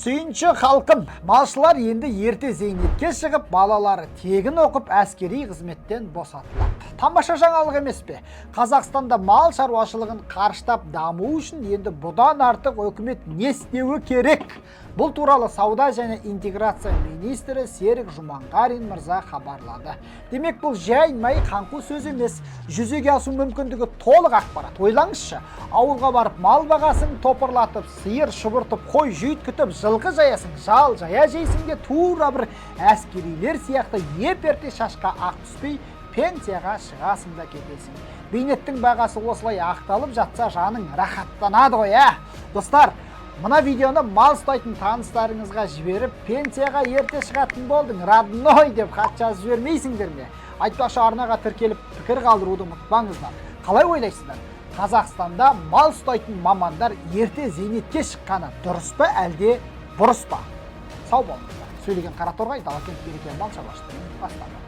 Сүйінші, халқым! Малшылар енді ерте зейнетке шығып, балалары тегін оқып, әскери қызметтен босатылады. Тамаша жаңалық емес пе? Қазақстанда мал шаруашылығын қарыштап даму үшін енді бұдан артық өкімет не істеуі керек? Бұл туралы сауда және интеграция министрі Серік Жұманғарин мырза хабарлады. Демек, бұл жай май қаңқу сөз емес, жүзеге асу мүмкіндігі толық ақпарат. Ойлаңызшы, ауылға барып мал бағасын, топырлатып сиыр шұбыртып, қой жүйткітіп, жылқы жаясың, жал жая жейсің де, тура бір әскерилер сияқты еп ерте шашқа ақ түспей пенсияға шығасың да кетесің. Бейнеттің бағасы осылай ақталып жатса, жаның рахаттанады ғой, ә? Достар, мына видеоны мал ұстайтын таныстарыңызға жіберіп, «Пенсияға ерте шығатын болдың, родной» деп хат жазып жібермейсіңдер ме? Айтпақшы, арнаға тіркеліп, пікір қалдыруды ұмытпаңыздар. Қалай ойлайсыздар, Қазақстанда мал ұстайтын мамандар ерте зейнетке шыққаны дұрыс па, әлде бұрыс па? Сау болыңыздар! Сөйлеген Қараторғай, Далакент, Береке мал шаруашылығының бастығы.